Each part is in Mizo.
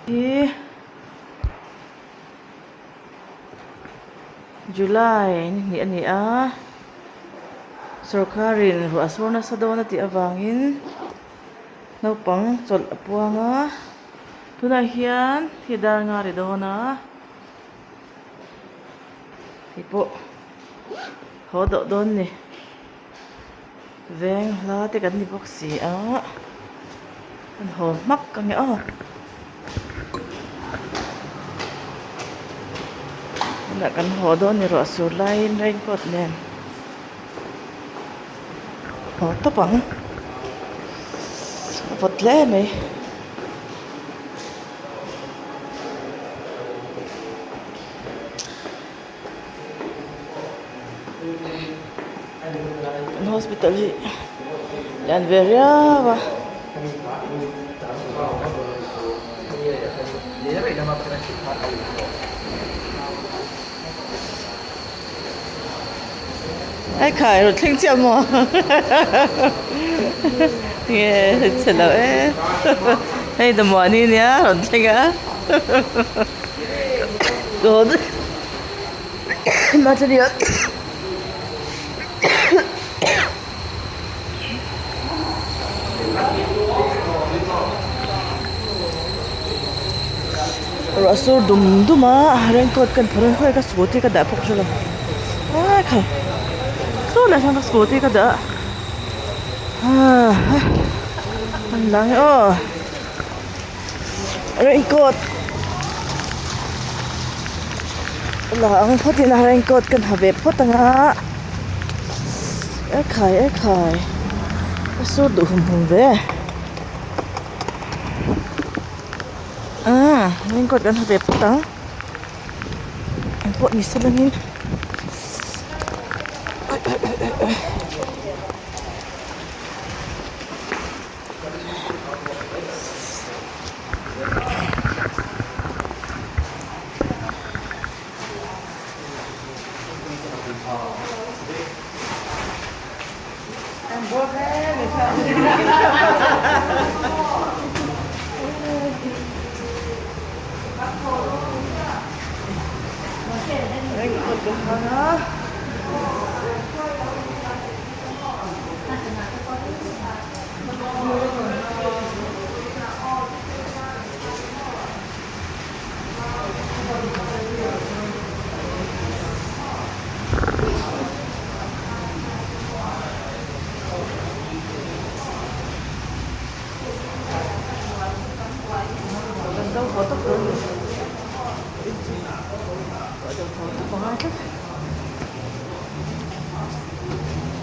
Hi July ni hnih a ni a, sorkarin ruah a sur nasa dawn a tih avangin naupang chawlh a puang a, tunah hian hi dar nga ri dawn a, hei pawh haw dawh dawn a ni. Veng hla te kan ni bawk si a, an haw hmak ang nge aw. Tunah kan haw dawn ni ruah sur laiin raincoat nen haw tawp ang a vawt hle mai. Kan hospital hi lian ve riau a. Ai khai rawn thleng chiah maw nge chhe lo e hei Damuani nia rawn thleng a. Ruah sur dum dum a raincoat ka phur a khawi ka scooty ka dah pawh ka hrelo a khai saw lai sawn ka scooty ka dah a an lang e aw. Raincoat la ang phawt ila raincoat kan ha ve phawt ang a ekhai ekhai a sur duh hum hum ve ah raincoat kan ha ve phawt ang engpawh ni se langin.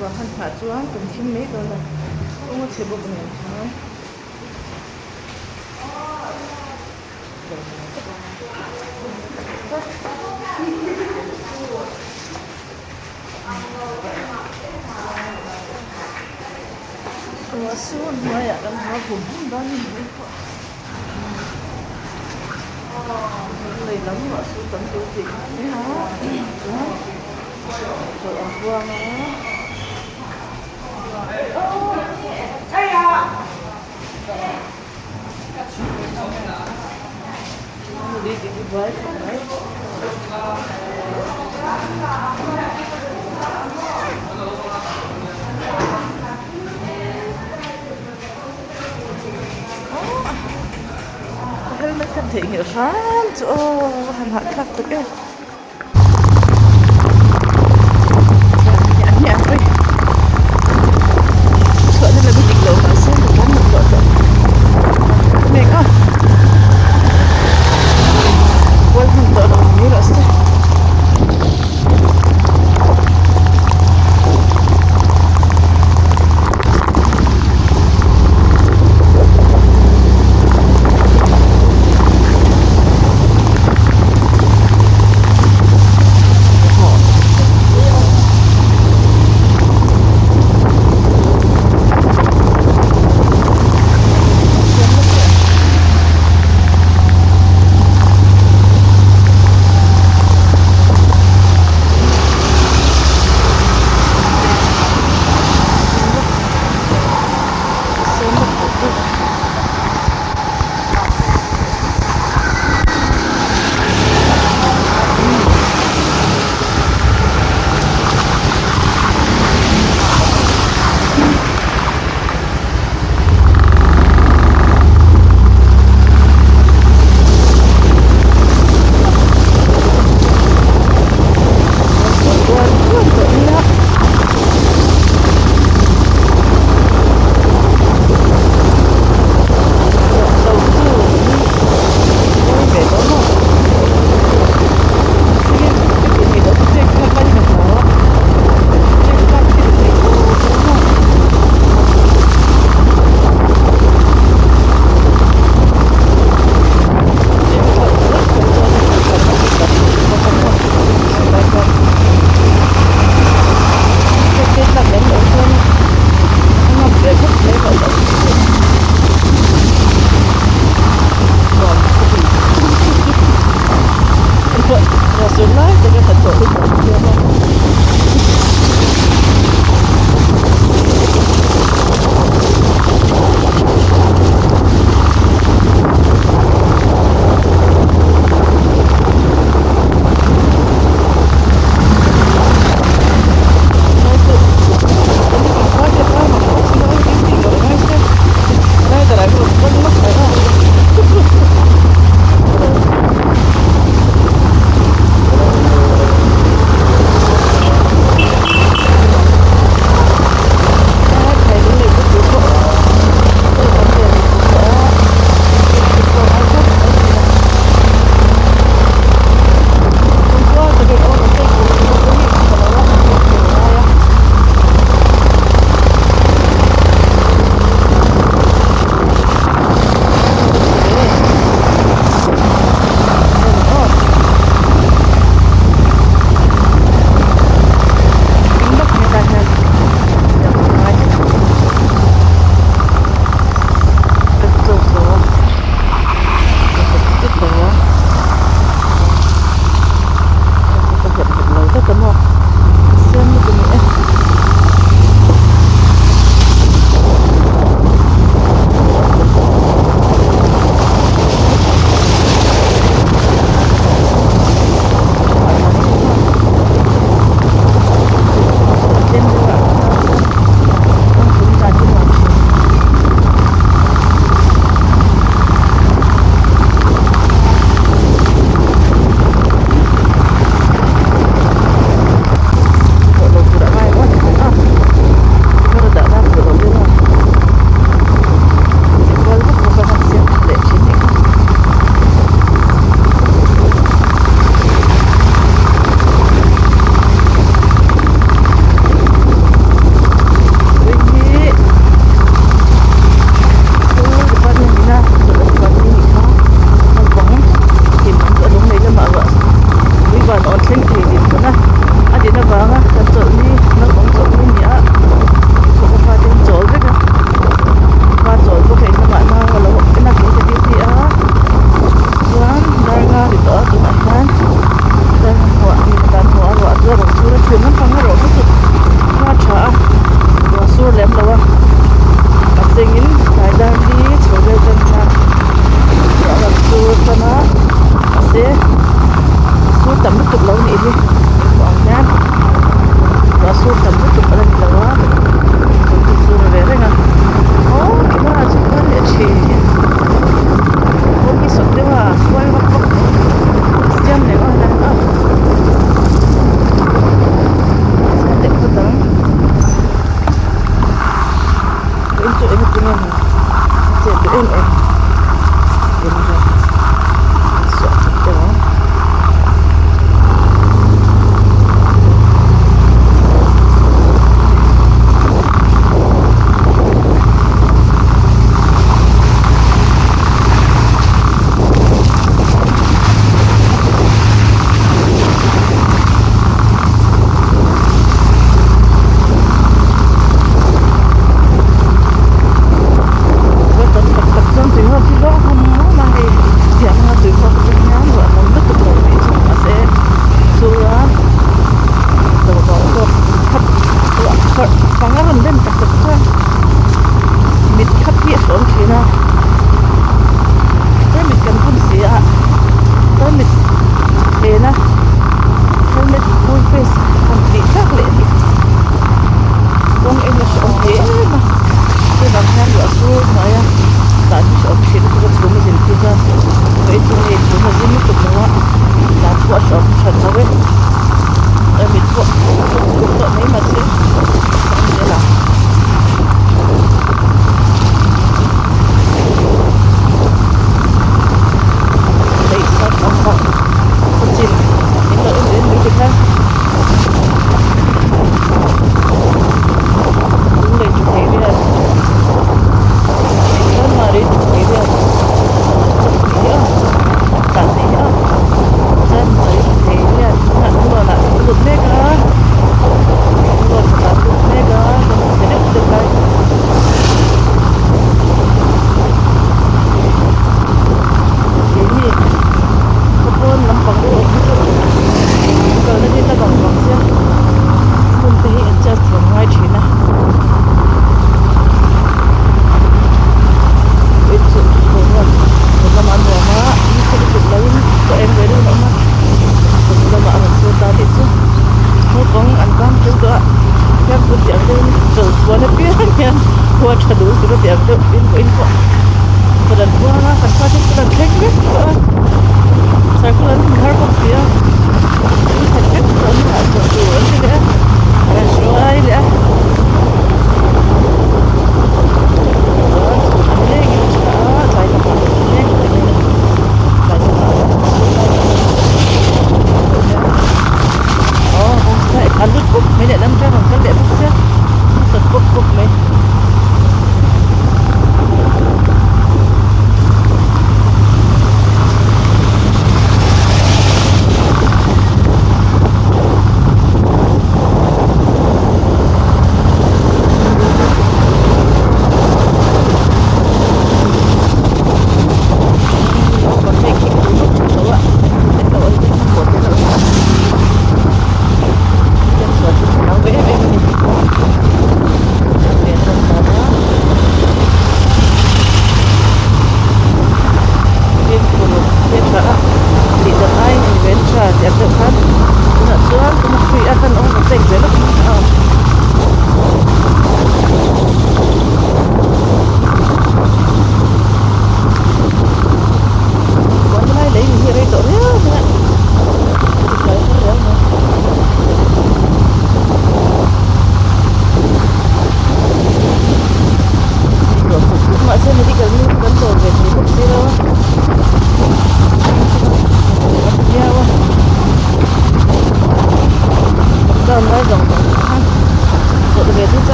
Ruah han hah chuan kan thim mai dawn a kawng a chhe bawk nen khan ruah sur hnuaiah kan haw hum hum dawn a ni mai pawh. Lei lam ruah sur tam tur tih kha a nia chuan chawlh an buang a. Ka helmet ka theihnghilh hram chu aw a han hahthlak tak em. Chhuahna lam hi dik lo mahse ka tlan loh tawh tawh mek a kual hman tawh lo mai rawh se.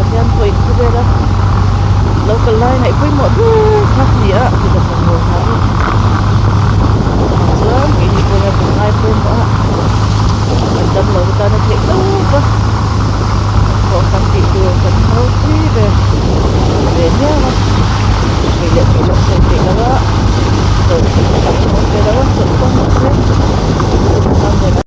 Pathian pawhin khawvela lo kal lai ngaih pawimawh ber kha a ni a kut hnathawh hna hi chuan keini pawh hian kan ngai pawimawh a kan damlo te tana theih tawp a.